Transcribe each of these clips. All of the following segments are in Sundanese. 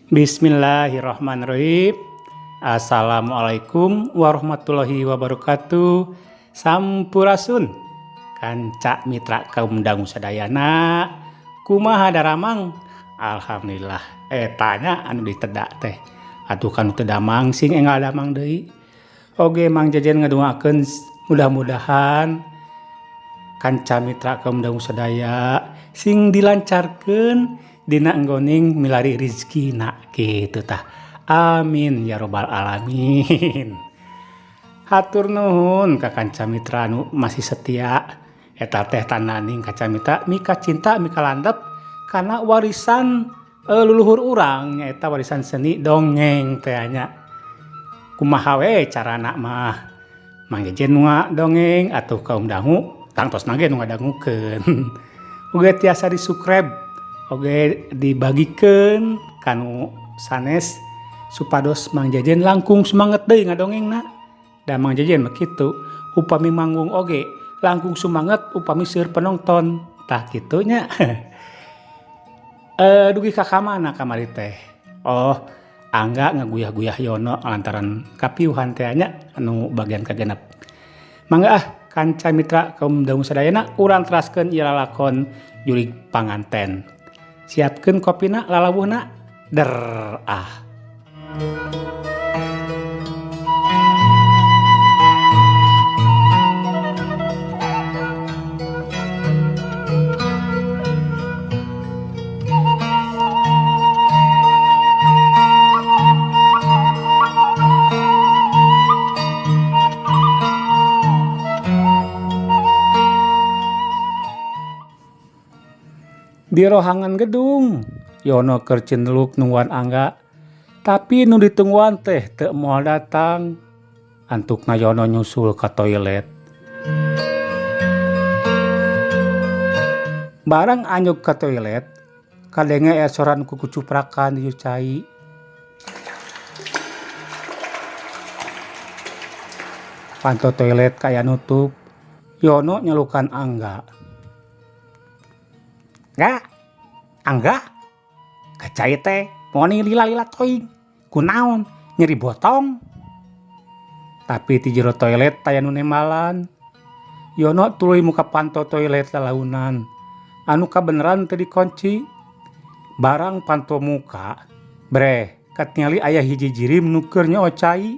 Bismillahirrahmanirrahim. Assalamualaikum warahmatullahi wabarakatuh. Sampurasun kanca mitra kaum dangu sadayana. Kumaha daramang? Alhamdulillah. Tanya anu ditedak teh. Atuh kanu teu damang sing enggal damang deui. Oge Mang Jejen ngadongakeun mudah-mudahan kanca mitra kaum dangu sadaya sing dilancarkeun dina enggoning milari rizkina kitu tah. Amin ya robbal alamin. Hatur nuhun ka kanca mitra anu masih setia eta teh tananing kanca mitra mika cinta mika landep kana warisan leluhur urang nyaeta warisan seni dongeng teh nya. Kumaha we carana mah Mang Jejen nu dongeng atuh kaum dangu tangtosna ge nu ngadangukeun. Uga tiasa di-subscribe oge dibagikeun kanu sanes supados Mang Jejen langkung semangat deui ngadongengna. Da Mang Jejen mah kitu, upami manggung oge langkung semangat upami seueur penonton. Tah kitu nya. Dugi ka kamana kamari teh? Oh, Angga ngaguyah-guyah Yono lantaran kapiuhan teh nya anu bagian kagenep. Mangga ah kanca mitra kaum dangu sadayana urang teraskeun ieu lalakon Jurig Panganten. Siapkeun kopina lalawuhna der ah. Di rohangan gedung Yono keur cindeluk nungguan Angga, tapi nu ditungguan teh teu moal datang. Antukna Yono nyusul ka toilet. Barang anyuk ka toilet, kadenge aya soran kukucuprakan di cai. Panto toilet kaya nutup, Yono nyelukan Angga. Nggak, Angga, kacai teh, moni lila-lila toing, kunaon, nyeri botong. Tapi ti jero toilet taya nu nembalan. Yono tuluy muka panto toilet lalaunan, anu kabeneran teu dikunci. Barang panto muka, breh, katingali aya hiji jirim nu keur nyoo cai,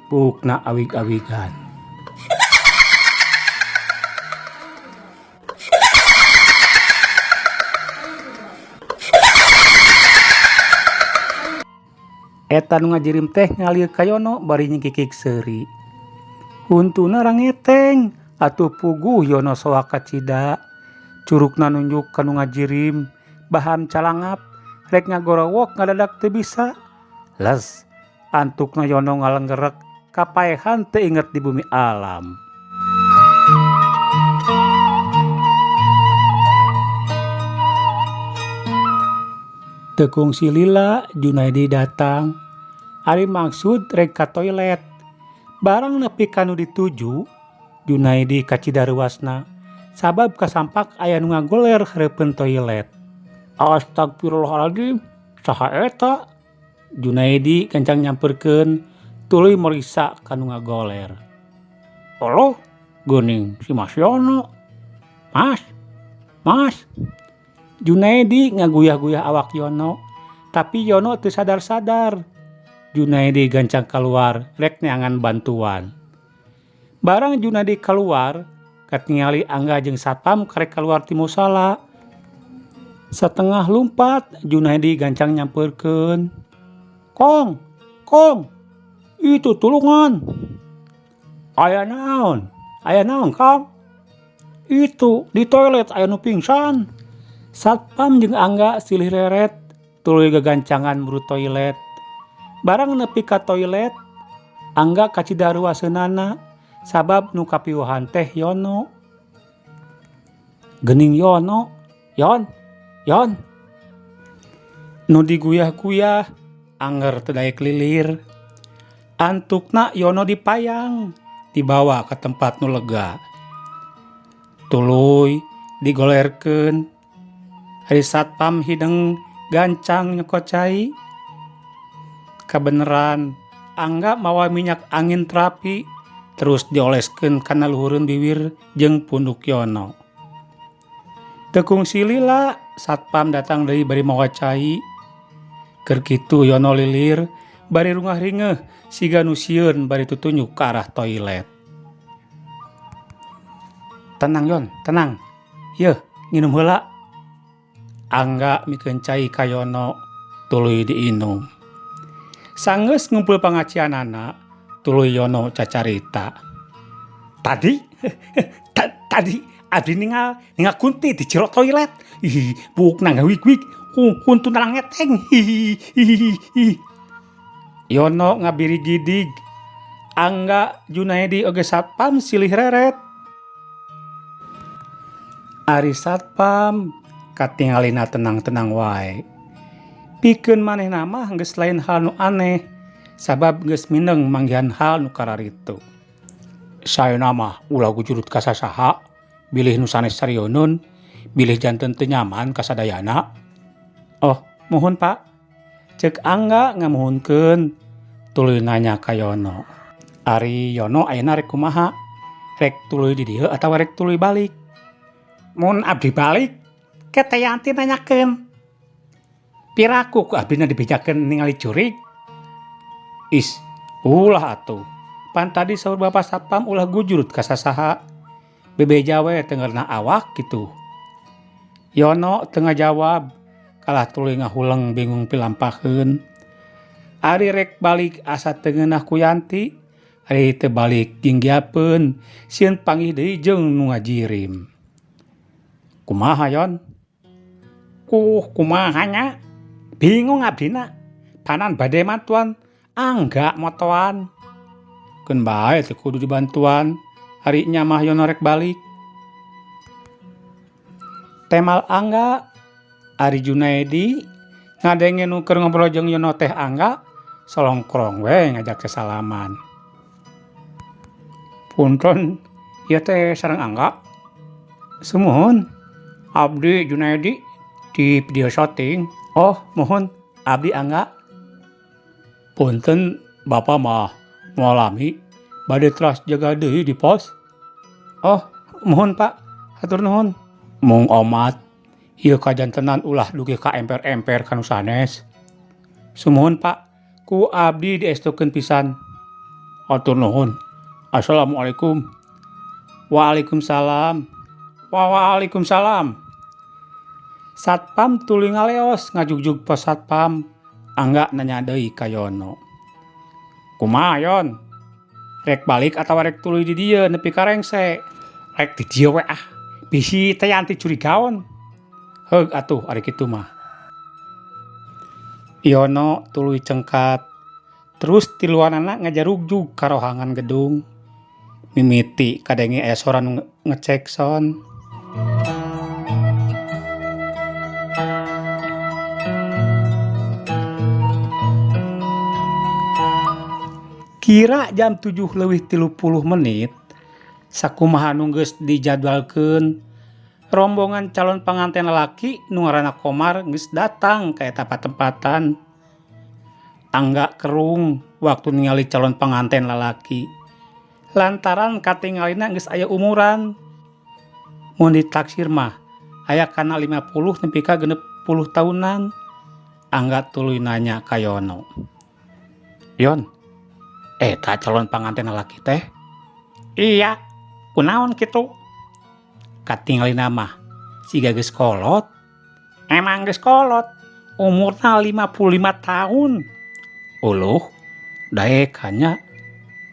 buukna awig-awigan. Eta nu ngajirim teh ngalir ka Yono bari nyingkikik seuri. Huntuna rangeteng atuh puguh Yono soak kacida. Curugna nunjuk ka nu ngajirim, baham calangap, rek ngagorowok ngadadak teu bisa. Les, antukna Yono ngalenggerek, kapaehan teu inget di bumi alam. Teu kungsi lila Junaidi datang. Ari maksud rek ka toilet. Barang nepi ka nu dituju, Junaidi kacida reuasna sabab kasampak aya nu ngagoler hareupeun toilet. Astagfirullahaladzim, saha eta? Junaidi gancang nyamperkeun tuluy meriksa ka nu ngagoler. Aloh, geuning si Mas Yono. Mas, Mas. Junaidi ngaguyah-guyah awak Yono, tapi Yono teu sadar-sadar. Junaidi gancang keluar rek neangan bantuan. Barang Junaidi keluar, katingali Angga jeung satpam karek keluar ti musala. Setengah lumpat Junaidi gancang nyamperkeun. Kong, Kong, itu tulungan. Aya naon? Aya naon, Kang? Itu di toilet aya nu pingsan. Satpam jeung Angga silih reret tuluy gagancangan muru toilet. Barang nepi ka toilet, Angga kacida ruaseunana sabab nu kapiuhan teh Yono. Geuning Yono, Yon, Yon. Nu diguyah-guyah angger teu daek lilir. Antukna Yono dipayang, dibawa ke tempat nu lega. Tuluy digolerkeun. Ari satpam hideng gancang nyokot cai. Kabeneran Angga mawa minyak angin terapi terus dioleskeun kana luhureun biwir jeung punduk Yono. Teu kungsi lila satpam datang deui bari mawa cai. Keur kitu Yono lilir bari rungah ringeuh siga nu sieun bari tutunjuk ka arah toilet. Tenang Yon, tenang. Yeuh, nginum heula. Angga mikeun cai ka Yono tuluy diinum. Sanggeus ngumpul pangacianana, tuluy Yono cacarita. Tadi tadi abdi ningal ningal kunti di jero toilet. Ih, buukna ngawik-wik, huntuna ngeteng. Hihihi. Yono ngabirigidig. Angga Junaedi oge satpam silih reret. Ari satpam katingalina tenang-tenang wae. Pikeun manehna mah geus lain hal nu aneh sabab geus mindeng manggihan hal nu kararitu. Saena mah ulah gujurut ka sasaha, bilih nu sanes sarioneun, bilih janten teu nyaman ka sadayana. Oh, muhun Pak. Ceuk Angga ngamuhunkeun tuluy nanya ka Yono. Ari Yono ayeuna rek kumaha? Rek tuluy di dieu atawa rek tuluy balik? Mun abdi balik, ke Teh Yanti nanyakeun. Piraku ku abdina dibejakeun ningali jurig. Is, ulah atuh. Pan tadi saur bapak satpam ulah gujurut ka sasaha. Bebeja we teu ngeunah awak kitu. Yono teu ngajawab, kalah tuluy ngahuleng bingung pilampaheun. Ari rek balik asa teu ngeunah ku Yanti, ari teu balik ginggiapeun sieun panggih deui jeung nu ngajirim. Kumaha Yon? Kuh kumaha nya? Bingung abdina. Panan bade mantuan, Angga motoan. Keun bae teu kudu dibantuan, ari nya mah Yono rek balik. Temal Angga, ari Junaedi ngadenge nu keur ngobrol jeung Yono teh Angga, solongkrong we ngajak sasalaman. Punten, ieu teh sareng Angga. Sumuhun, abdi Junaedi di video syuting. Oh, muhun, abdi Angga. Punten, bapak mah moal lami, bade teras jaga deui di pos. Oh, muhun Pak, hatur nuhun. Mung omat, ieu kajantenan ulah dugi ka emper-emper ka nu sanes. Sumuhun Pak, ku abdi diestukeun pisan. Hatur nuhun. Assalamualaikum. Waalaikumsalam. Waalaikumsalam. Satpam tuluy ngaleos ngajugjug pos satpam. Angga nanya deui ka Yono. Kumaha Yon? Rek balik atawa rek tuluy di dieu nepi ka rengse? Rek di dieu we ah. Bisi Teh Yanti curigaon. Heug atuh ari kitu mah. Yono tuluy cengkat. Terus tiluanana ngajarugjug ka rohangan gedung. Mimiti kadenge aya sora nu ngecek sound. Kira jam 7.30, sakumaha nu geus dijadwalkeun, rombongan calon panganten lalaki nu ngaranna Komar geus datang ka eta patempatan. Angga kerung waktu ningali calon panganten lalaki. Lantaran katingalina geus aya umuran. Mun ditaksir mah aya kana 50 nepi ka 60 tahunan. Angga tuluy nanya ka Yono. Yon, eta calon panganten lalaki teh? Iya, kunaon kitu? Katingalina mah siga geus kolot. Emang geus kolot, umurna 55 tahun. Uluh, daek hanya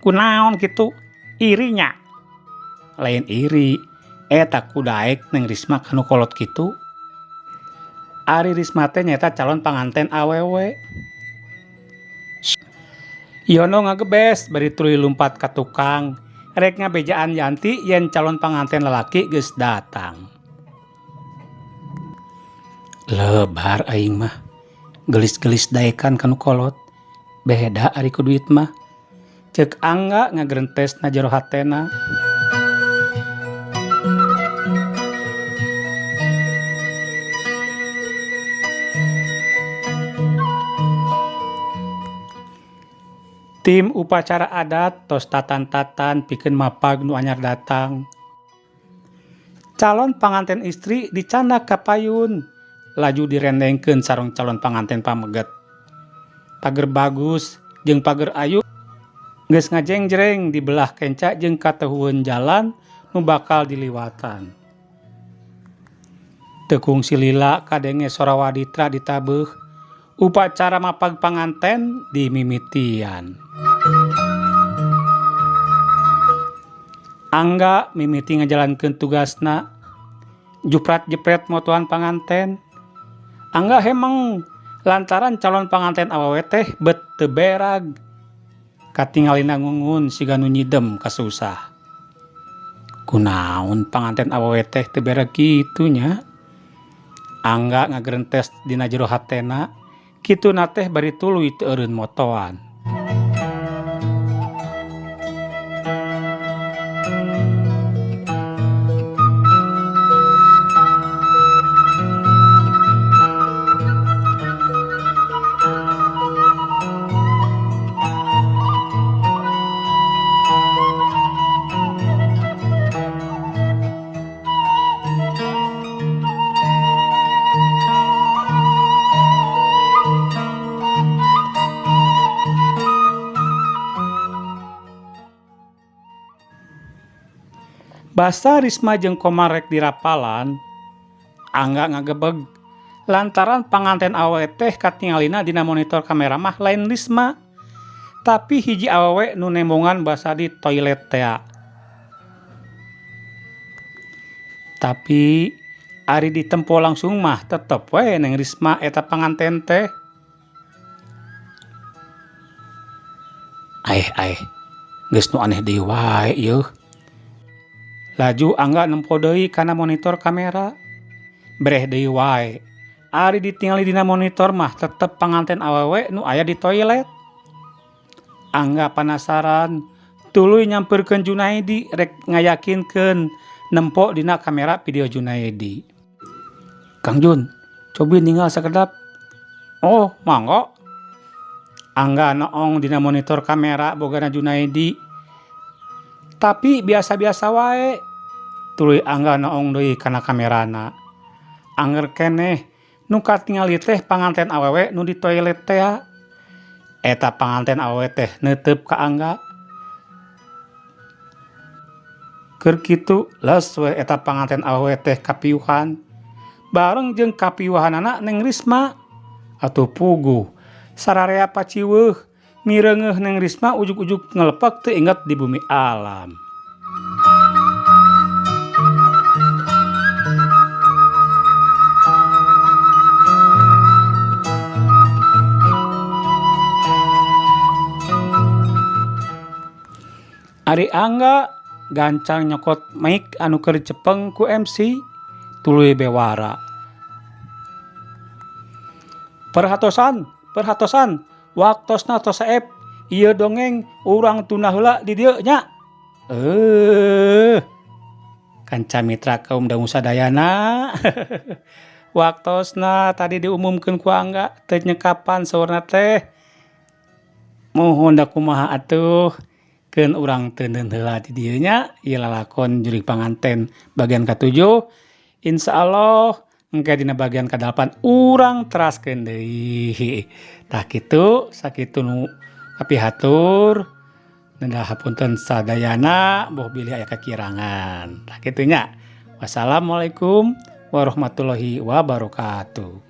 kunaon kitu? Irinya. Lain iri, eta ku daek Neng Risma kanu kolot kitu. Ari Risma teh nyaeta calon panganten awewe. Yono ngagebes bari tuluy lumpat ka tukang. Rek ngabejaan Yanti yen calon panganten lalaki geus datang. Lebar aing mah. Gelis-gelis daekan kanu kolot. Beda ari ku duit mah. Ceuk Angga ngagerentes na jero hatena. Tim upacara adat tos tatan-tatan pikeun mapag nu anyar datang. Calon panganten istri dicandak ka payun, laju direndengkeun sareng calon panganten pameget. Pager bagus jeung pager ayu geus ngajengjereng di belah kenca jeung katehueun jalan nu bakal diliwatan. Teu kungsi lila kadenge sora waditra ditabeuh, upacara mapag panganten dimimitian. Angga mimiti ngajalankeun tugasna, juprat-jepret motoan panganten. Angga hemeng lantaran calon panganten awewe teh bet teu berag. Katingalina ngungun siga nu nyidem kasusah. Kunaon panganten awewe teh teu berag kitu nya? Angga ngagerentes dina jero hatena, kituna teh bari tuluy teu eureun motoan. Basa Risma jeung Komar rek dirapalan, Angga ngagebeg lantaran panganten awewe teh katingalina dina monitor kamera mah lain Risma, tapi hiji awewe nu nembongan basa di toilet tea. Tapi ari ditempo langsung mah tetep we Neng Risma eta panganten teh. Aeh aeh, geus nu aneh deui wae ieu. Laju Angga nempo deui kana monitor kamera. Breh deui wae. Ari ditingali dina monitor mah tetep panganten awewe nu aya di toilet. Angga panasaran, tuluy nyamperkeun Junaidi rek ngayakinkeun nempo dina kamera video Junaidi. Kang Jun, cobi ninggal sakedap. Oh, mangga. Angga noong dina monitor kamera bogana Junaidi. Tapi biasa-biasa wae. Tuluy Angga noong deui kana kamerana. Angger keneh nu katingali teh panganten awewe nu di toilet tea. Eta panganten awewe teh neuteup ka Angga. Keur kitu leus we eta panganten awewe teh kapiuhan. Bareng jeung kapiuhanana Neng Risma. Atuh puguh sararea paciweuh mireungeuh Neng Risma ujug-ujug ngelepak teu inget di bumi alam. Ari Angga gancang nyokot mic anu keur dicepeng ku MC tuluy bewara. Perhatosan, perhatosan, waktosna tos saep, ieu dongeng urang tunda heula di dieu nya. Kanca mitra kaum dangu sadayana. Waktosna tadi diumumkeun ku Angga teu nyekapan saurna teh. Muhun da kumaha atuh. Keun urang teuneun heula di dieu nya, ieu lalakon jurig panganten bagian ka-7. Insyaallah engke dina bagian ka-8 urang teraskeun deui. Tah kitu, sakitu nu kapihatur. Neda hapunten sadayana boh bilih aya kakirangan. Tah kitu nya. Wassalamualaikum warahmatullahi wabarakatuh.